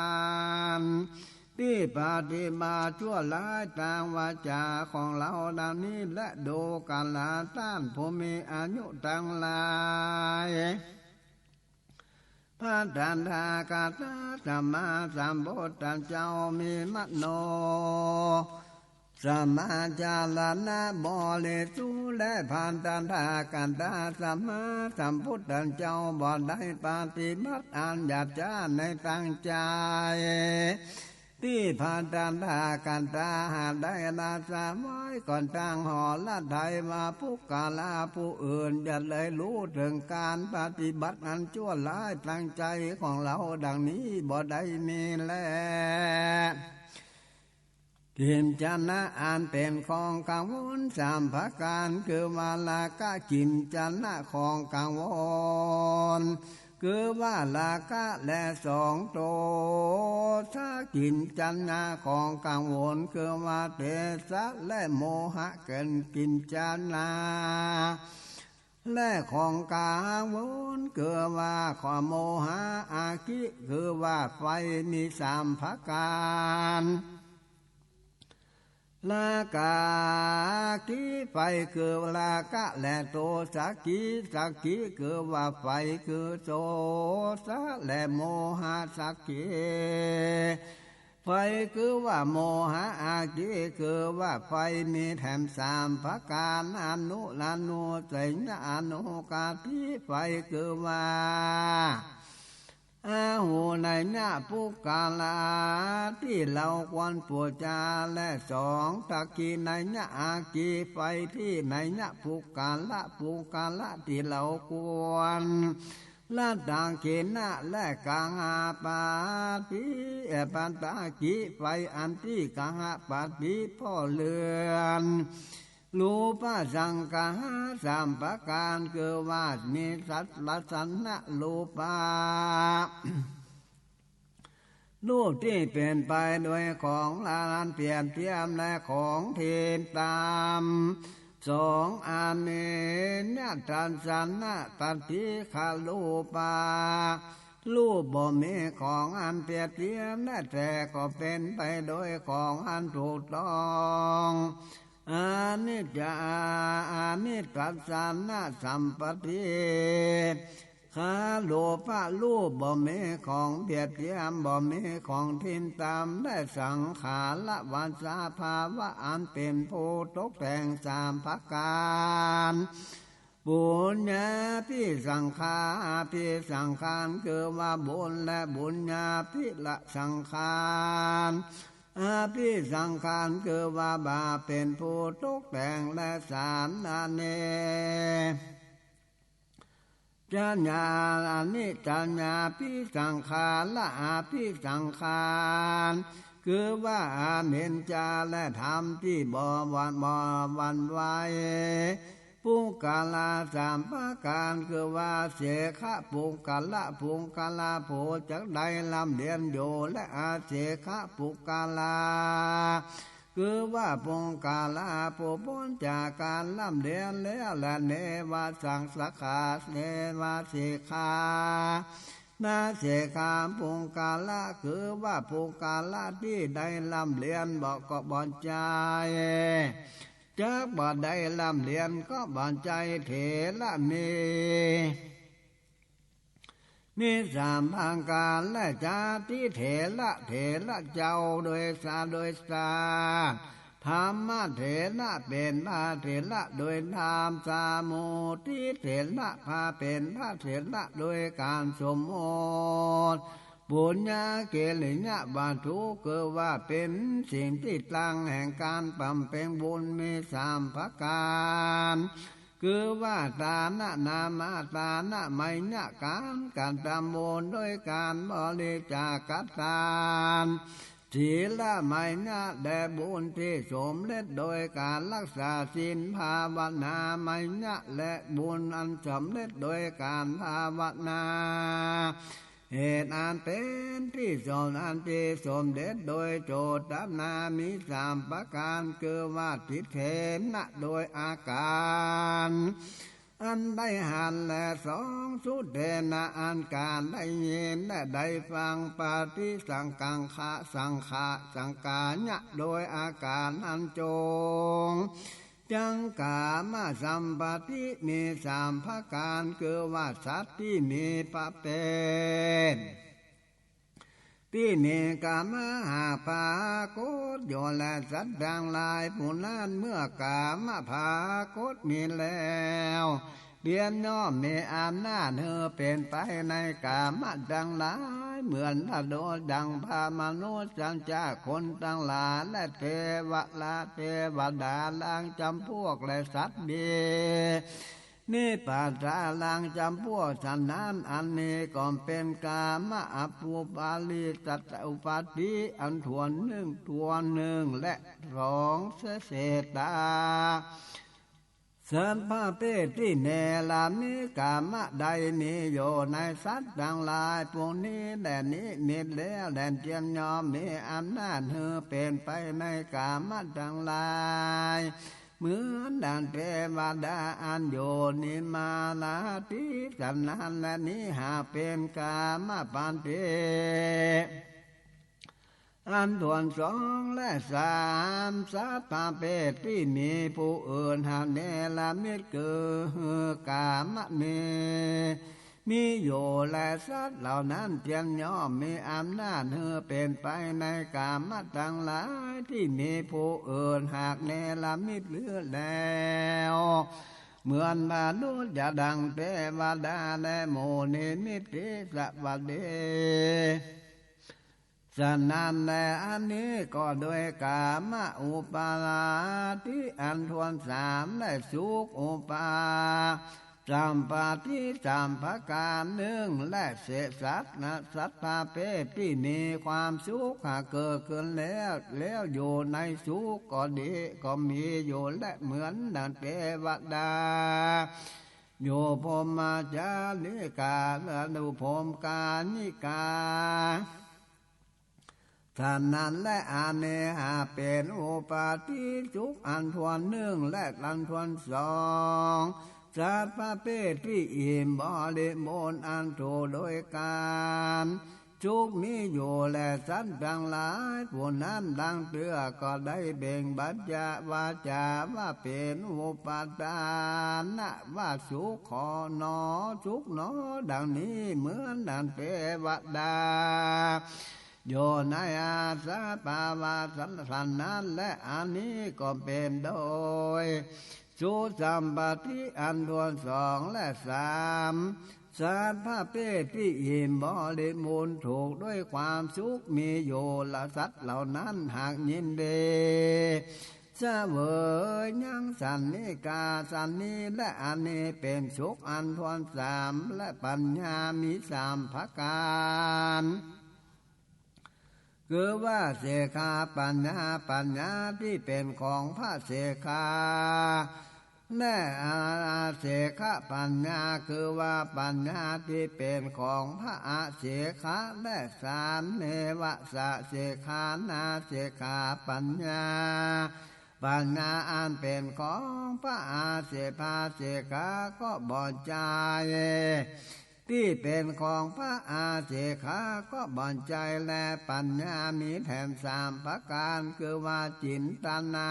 นตี้ปฏิบัติชั่วร้ายตางวาจาของเฮาดังนี้แล ดูกราต้านผู้มีอายุตังหลาย พระตถาคตสัมมาสัมพุทธเจ้ามีมโน สัมมาจาระบริสุทธิ์ และพระตถาคตสัมมาสัมพุทธเจ้าบ่ได้ปฏิบัติอันหยาบจ๊าในตางใจ๋ ตี้พระตถาคตหากได้รักษาไว้ก่อนตางหฤทัยว่า ปุคคละผู้อื่นจะได้ฮู้เถิงก๋านปฏิบัติอันชั่วร้ายตางใจ๋ของเฮาดังนี้บ่ได้มีแล กิจจะนะอันเป๋นของกังวลสามประก๋าน คือว่าราคะกิจจะนะของกังวล คือว่าราคะ และสอง โทสะกิจจะนะของกังวล คือว่าเทสะ และโมหะเกิดกิจจะนะ และของกังวล คือว่าของโมหะอากิ คือว่าไฟมีสามประก๋าน ราคะกิ ไฟคือราคะ และโทสะกิ สะกิ คือว่าไฟ คือโทสะ และโมหะสะกิ ไฟคือว่าโมหะอากิ คือว่าไฟมีแถมสามประก๋าน อนุ อนุสัยยะ อนุกาทิ ไฟคือว่า อาหุเนยยะปุคคละตี้เฮาควรปู๋จา และสอง ทักขิเนยยะอากิ ไฟตี้เนยยะปุคคละ ปุคคละตี้เฮาควร ละทักขินะ และกหปาฏิ เอ ปาฏิกิ ไฟอันตี้กหปาฏิ พ่อเรือน รูปะสังขารสามประก๋าน คือว่ามีสัตว์ลักษณะรูปะ รูปตี้เป๋นไปโดยของอันเปียบเตียมและของเทียมต๋าม สองอันนี้ ยะทัสสนะปฏิฆะรูปา รูปบ่มีของอันเปียบเตียม และแต่ก็เป๋นไปโดยของอันถูกต้อง อนิจจา อนิจจทัสสนะสัมปติฆา รูปะ รูปบ่มีของเปียบเตียม บ่มีของเทียมต๋าม และสังขาระวะสภาวะอันเป๋นผู้ตกแต่งสามประก๋าน ปุญญาภิสังขาราภิสังขาร คือว่าบุญ และปุญญาภิละสังขารราภิสังขาร คือว่าบาป เป๋นผู้ตกแต่ง และสามอันนี้ จัญญา อนิจจัญญาภิสังขาราภิสังขารรา คือว่าอนิจจา และธรรมตี้บ่หวั่น บ่หวั่นไหว ปุคคละสามประก๋าน คือว่าเสขปุคคละ ปุคคละผู้จักได้ร่ำเรียนอยู่ และอเสขปุคคละ คือว่าปุคคละผู้ป๊นจากก๋านร่ำเรียนแล้ว และเนวะสังสขา เนวะเสขา นะเสขาปุคคละ คือว่าปุคคละตี้ได้ร่ำเรียนบ่ก็บ่ใจ้ จักบ่ได้ร่ำเรียนก็บ่ใจ้ เถระมี มีสามประก๋าน และจาติเถระ เถระเจ้าโดยสา โดยสา ธรรมเถระ เป๋นพระเถระโดยธรรม สามุติเถระ พระเป๋นพระเถระโดยก๋านสมมุติ ปุญญากิริยาวัตถุ คือว่าเป๋นสิ่งตี้ตั้งแห่งก๋านบำเพ็งบุญ มีสามประก๋าน คือว่าตานะ นามตานะ ไมยะ ก๋านกระทำบุญโดยก๋านบริจาคทาน ศีลไมยะ และบุญตี้สำเร็จโดยก๋านรักษาศีล ภาวนาไมยะ และบุญอันสำเร็จโดยก๋านภาวนา เหตุอันเป๋นตี้สม อันตี้สำเร็จโดยเจตนา มีสามประก๋าน คือว่าติเทนะ โดยอาก๋านอันได้หัน และสองสุเทนะ อันก๋านได้ยินและได้ฟัง ปฏิสังกังคะ สังขะ สังกายะ โดยอาก๋านอันจง จัง ก๋ามสัมปติ มีสามประก๋าน คือว่าสัตว์ตี้มีพระเปรต ตี้มีก๋ามหากปรากฏอยู่ และสัตว์ตังหลายผู้นั้น เมื่อก๋ามปรากฏมีแล้ว เตียนย่อมมีอำนาจหื้อเป๋นไปในก๋ามตังหลาย เหมือนประดุจดังพระมนุษย์สัจจะ คนตังหลาย และเทวะละ เทวดาลางจำพวก และสัตว์มี นิปาตาลางจำพวก ฉะนั้นอันนี้ก็เป๋นก๋ามอปุปปาริตตอุปาทิ อันถ้วนนึ่ง ถ้วนนึ่ง และสองเสเสตา สัตว์ประเภทตี้เนรมิตก๋ามใดมีอยู่ในสัตว์ตังหลาย พวกนี้แลนิมิตแล้ว และเตียนย่อมมีอำนาจหื้อเป๋นไปในก๋ามตังหลาย เหมือนดังเทวดาอันอยู่นิมมาลาทิ ฉะนั้นแลนี้หากเป๋นก๋ามปันติ อันถ้วนสองและสาม สัตว์ประเภทตี้มีผู้อื่นหากเนรมิต คือก๋ามมี มีอยู่ และสัตว์เหล่านั้นเตียนย่อมมีอำนาจหื้อเป๋นไปในก๋ามตังหลาย ตี้มีผู้อื่นหากเนรมิตหื้อแล้ว เหมือนมนุษย์ ยะดังเทวดา และหมู่นิมิตติสวัสดี ฉะนั้นแลอันนี้ก็โดยก๋ามอุปาทิอันถ้วนสาม และสุขอุปา สัมปาทิสามประก๋านนึ่ง และเสสะสัตว์ประเภทตี้มีความสุขหากเกิดขึ้นแล้ว แล้วอยู่ในสุขก็ดี ก็มีอยู่ และเหมือนดังเทวดา อยู่พรหมจาริกา และอยู่พรหมกายิกา สันนั้นแล อันนี้หากเป๋นอุปาทิสุขอันถ้วนนึ่งและอันถ้วนสอง สัตว์ประเภทตี้อิ่มบริบูรณ์อันถูกโดยก๋านสุขมีอยู่แล สัตว์ตังหลายผู้นั้นดังเตื้อก็ได้เปล่งปัญจวาจาว่าเป๋นอุปาทานว่าสุขขอหนอ สุขหนอ ดังนี้เหมือนดังเตวดา อยู่ในอาสาปาวาสนั้นแล อันนี้ก็เป๋นโดยสุสัมปติอันถ้วนสองและสาม สัตว์ประเภทตี้อิ่มบริบูรณ์ถูกด้วยความสุขมีอยู่ละ สัตว์เหล่านั้นหากยินดีเสวยยังสันนิกาสันนี้แล อันนี้เป๋นสุขอันถ้วนสาม และปัญญามีสามประก๋าน คือว่าเสขปัญญา ปัญญาตี้เป๋นของพระเสขะ และอาเสขปัญญา คือว่าปัญญาตี้เป๋นของพระอาเสขะ และสาม เนวะสะเสขานาเสขะปัญญา ปัญญาอันเป๋นของพระอาเสขะ เสขะก็บ่ใจ้ ตี้เป๋นของพระอาเสขะก็บ่ใจ้แล ปัญญามีแถมสามประก๋าน คือว่าจินตนา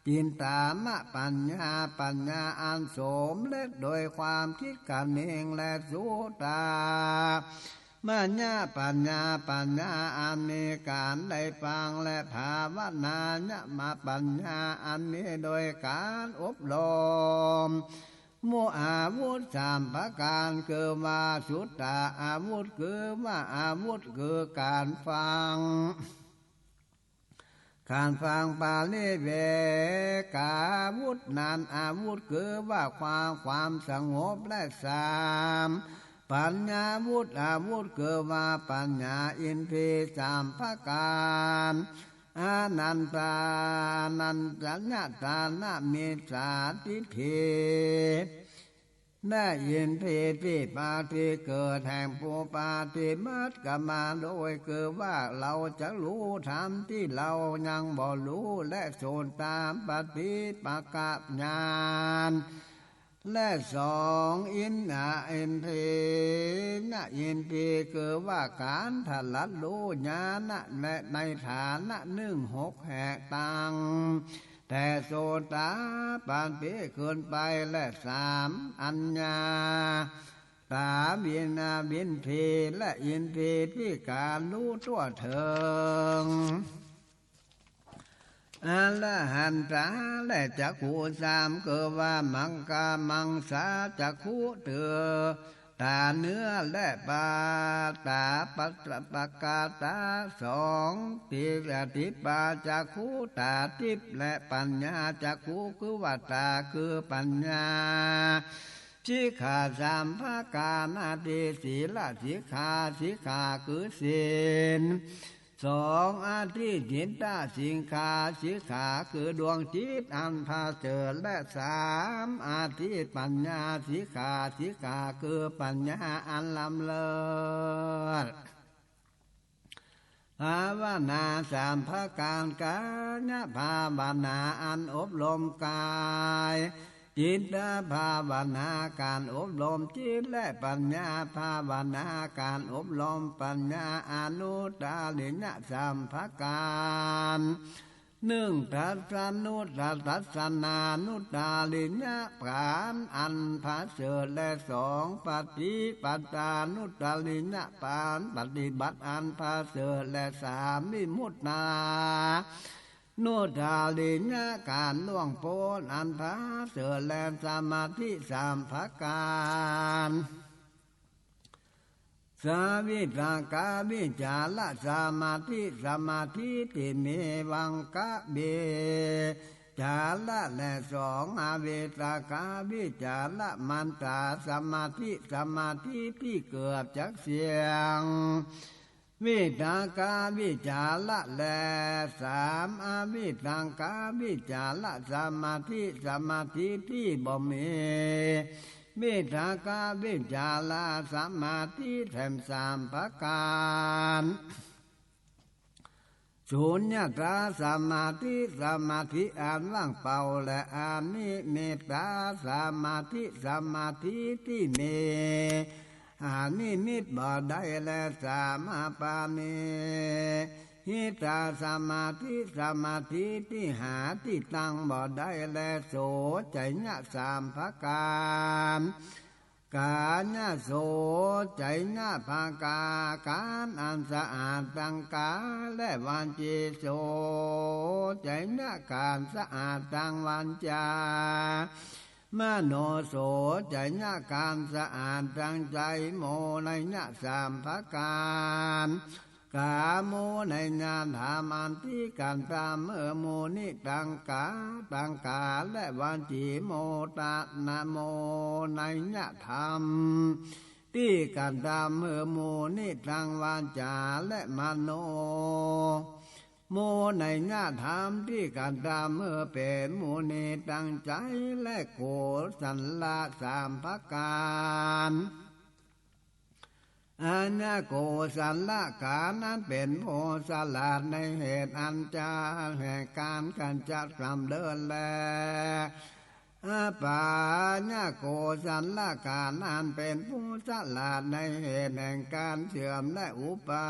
จินตามปัญญา ปัญญาอันสำเร็จโดยความคิดกันเองและสุตตา มญปัญญา ปัญญาอันมีก๋านได้ฟัง และภาวนายมปัญญาอันมีโดยก๋านอบรม มุอาวุธสามประก๋าน คือว่าสุตตาอาวุธ คือว่าอาวุธคือก๋านฟัง ก๋านฟัง ปริเวกาวุธนั้นอาวุธ คือว่าความ ความสงบ และสามปัญญาวุธอาวุธ คือว่าปัญญาอินทรีย์สามประก๋าน อนันตานัญญตานามิจฉาทิฏฐิ และอินทรีย์ตี้ปาฏิเกิดแห่งผู้ปฏิบัติกรรมมาโดย คือว่าเราจะฮู้ธรรมตี้เรายังบ่ฮู้ และโสตาปฏิปักขญาณ และสอง อินทรีย์ อินทรียะอินทรีย์ คือว่าก๋านตรัสฮู้ญาณะ และในฐานะนึ่งหกแห่งตัง แต่โสตาปัตติขึ้นไป และสาม อัญญาตาวินาวินทรีย์ และอินทรีย์ตี้ก๋านฮู้ทั่วเถิง อรหันตา และจักขุสาม คือว่ามังคามังสาจักขุ คือต๋าเนื้อ และปาต๋าปัตตปกาตา สอง ทิพพาจักขุ ต๋าทิพย์ และปัญญาจักขุ คือว่าต๋าคือปัญญา สิกขาสามประก๋าน อธิศีลสิกขา สิกขาคือศีล สอง อธิจิตตสิกขา สิกขาคือดวงจิตอันประเสริฐ และสาม อธิปัญญาสิกขา สิกขาคือปัญญาอันล้ำเลิศ ภาวนาสามประก๋าน กายภาวนาอันอบรมกาย จิตตภาวนาก๋านอบรมจิต และปัญญาภาวนาก๋านอบรมปัญญา อนุตตริยะสามประก๋าน นึ่ง ทัศสนุตตะ ทัศนานุตตริยะก๋านอันประเสริฐ และสอง ปฏิปทานุตตริยะก๋านปฏิบัติอันประเสริฐ และสาม วิมุตตานุตตริยะก๋านล่วงป๊นอันประเสริฐ และสมาธิสามประก๋าน สาวิตกวิจารสมาธิ สมาธิตี้มีวังคะวิจาร และสอง อวิตกวิจารมัตตาสมาธิ สมาธิตี้เกือบจักเสี้ยง วิตกวิจาร และสาม อวิตกวิจารสมาธิ สมาธิตี้บ่มีวิตกวิจารสมาธิแถมสามประก๋าน สุญญตาสมาธิ สมาธิอันว่างเปล่า และอนิมิตตาสมาธิ สมาธิตี้มีอนิมิตบ่ได้ และสัมมาปานิ หิตาสมาธิ สมาธิตี้หาตี้ตั้งบ่ได้ และโสจญะสามประก๋าน กายะโสจญะประก๋าน อันสะอาดตังก๋ายและวจี โสจญะก๋านสะอาดตังวาจา มโนโสจญะก๋านสะอาดตังใจ๋ โมนยะสามประก๋าน กาโมนยธรรมอันตี้กั๋นตามเมื่อหมู่นี้ตังก๋าย ตังก๋ายและวจี โมตะนะโมนยธรรมตี้กั๋นตามเมื่อหมู่นี้ตังวาจาและมโน โมนยธรรมตี้กั๋นตามเมื่อเป๋นหมู่นี้ตังใจ๋ และกุศละสามประก๋าน อัญญกุศละก๋านอันเป๋นผู้สลาดในเหตุอันจะแห่งก๋านก๋ำจัดกำเริบแล อัปปาญญกุศละก๋านอันเป๋นผู้สลาดในเหตุแห่งก๋านเสื่อมและอุปา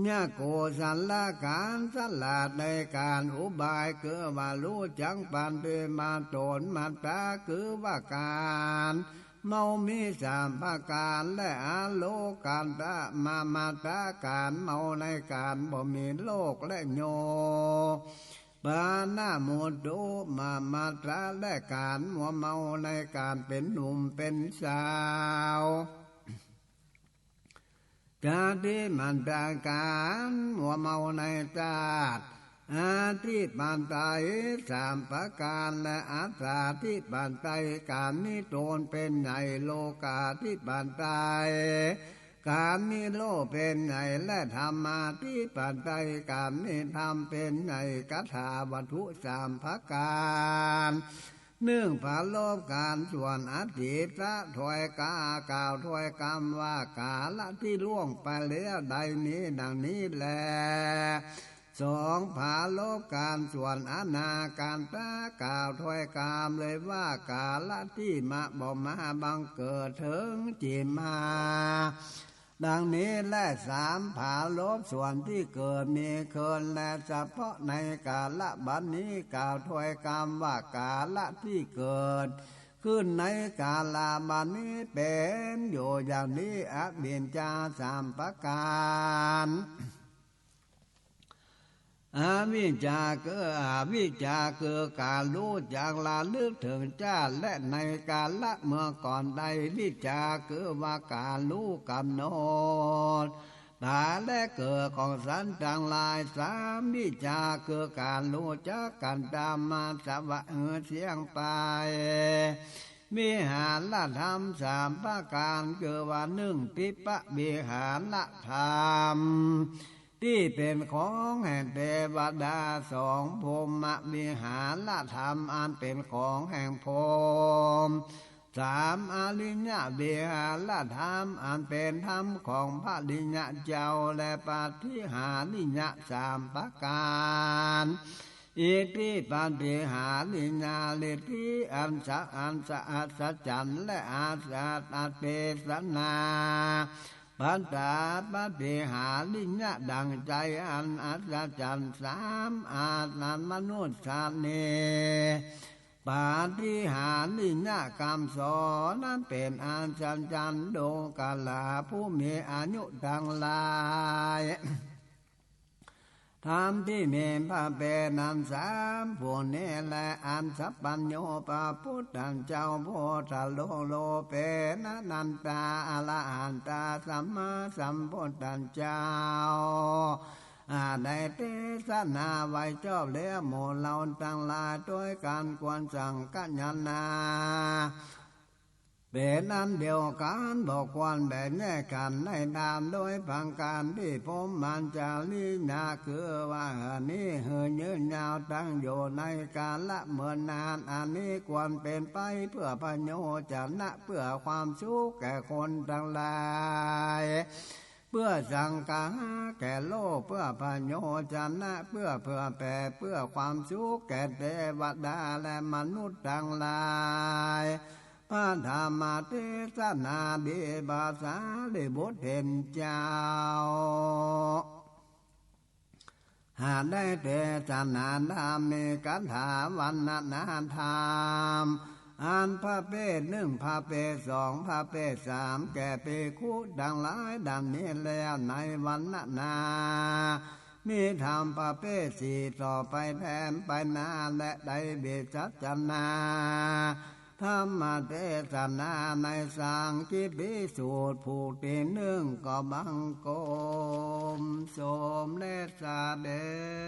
ญะกุศละก๋านสลาดในก๋านอุบาย คือว่าฮู้จักปฏิบัติตน มัตตา คือว่าก๋านเมามีสามประก๋าน และอโลกัตตะมะมัตตา ก๋านเมาในก๋านบ่มีโลก และโยปะนะมุตตุมะมัตตา และก๋านมัวเมาในก๋านเป๋นหนุ่มเป๋นสาว จาติมัตตา ก๋านมัวเมาในจาติ อธิปไตยสามประก๋าน และอัตตาธิปไตย ก๋านมีตนเป๋นใหญ่ โลกาธิปไตย ก๋านมีโลกเป๋นใหญ่ และธรรมาธิปไตย ก๋านมีธรรมเป๋นใหญ่ กัตถาวัตถุสามประก๋าน นึ่ง ปรารภก๋านส่วนอดีต ถ้อยกา กล่าวถ้อยกำว่ากาละตี้ล่วงไปแล้ว ได้มีดังนี้แล สอง ปรารภก๋านส่วนอนาคต กล่าวถ้อยกำเลยว่ากาละตี้มา บ่มาบังเกิด เถิงจิมา ดังนี้แล สาม ปรารภส่วนตี้เกิดมีขึ้น และเฉพาะในกาละบัดนี้ กล่าวถ้อยกำว่ากาละตี้เกิดขึ้นในกาละบัดนี้ เป๋นอยู่อย่างนี้ อวิชชาสามประก๋าน อวิชชาคือ อวิชชาคือก๋านฮู้จักระลึกเถิงจาติ และในกาละเมื่อก่อนได้ วิชชาคือว่าก๋านฮู้ก๋ำหนดต๋ายและเกิดของสัตว์ตังหลาย สาม วิชชาคือก๋านฮู้จักกัตตามาสวะหือเสี้ยงไป วิหารธรรมสามประก๋าน คือว่า นึ่ง ทิพพวิหารธรรม ตี้เป๋นของแห่งเตวดา สอง พรหมวิหารธรรม อันเป๋นของแห่งพรหม สาม อริยวิหารธรรม อันเป๋นธรรมของพระอริยะเจ้า และปาฏิหาริยะสามประก๋าน อิทธิปาฏิหาริยะ ฤทธิอันสะ อันสะอัศจรรย์ และอัศจรรย์เทศนา ปัตตาปาฏิหาริยะ ดั่งใจ๋อันอัศจรรย์ สาม อานันมนุสสานี ปาฏิหาริยะกำสอน นั้นเป๋นอัศจรรย์ ดูกราผู้มีอายุตังหลาย ธรรมตี้มีพระเป๋นนั้นสามผู้นี้แล อัสสัพพัญญูพระพุทธเจ้า พุทธโลโล เป๋นอนันตาอรหันตาสัมมาสัมพุทธเจ้า อาได้เตสนาไว้จบแล้ว หมู่เฮาตังหลายตวยกั๋นควรสังคายนา เป๋นอันเดียวกั๋น บ่ควรแบ่งแยกกั๋นในธรรม โดยประก๋านตี้พรหมจริยา คือว่าอันนี้หื้อยืนยาวตั้งอยู่ในกาละเมินนาน อันนี้ควรเป๋นไปเปื้อประโยชน์จะนะ เปื้อความสุขแก่คนตังหลาย เปื้อสังคหะแก่โลก เปื้อประโยชนะ เปื้อเผื่อแผ่ เปื้อความสุขแก่เตวดาและมนุษย์ตังหลาย พระธรรมเตสนาดี พระสารีบุตรเถรเจ้า หากได้เตสนาธรรม มีคาถาวัณณนาธรรม อันประเภทหนึ่ง ประเภทสอง ประเภทสาม แก่ภิกขุตังหลายดังนี้แล้ว ในวัณณนา มีธรรมประเภทสี่ ต่อไปแถมไปหน้า และได้วิสัชนา ธรรมเตสนาในสังคิปปีสูตร ผูกตี้นึ่ง ก็บังคมสมเด็จเสด็จ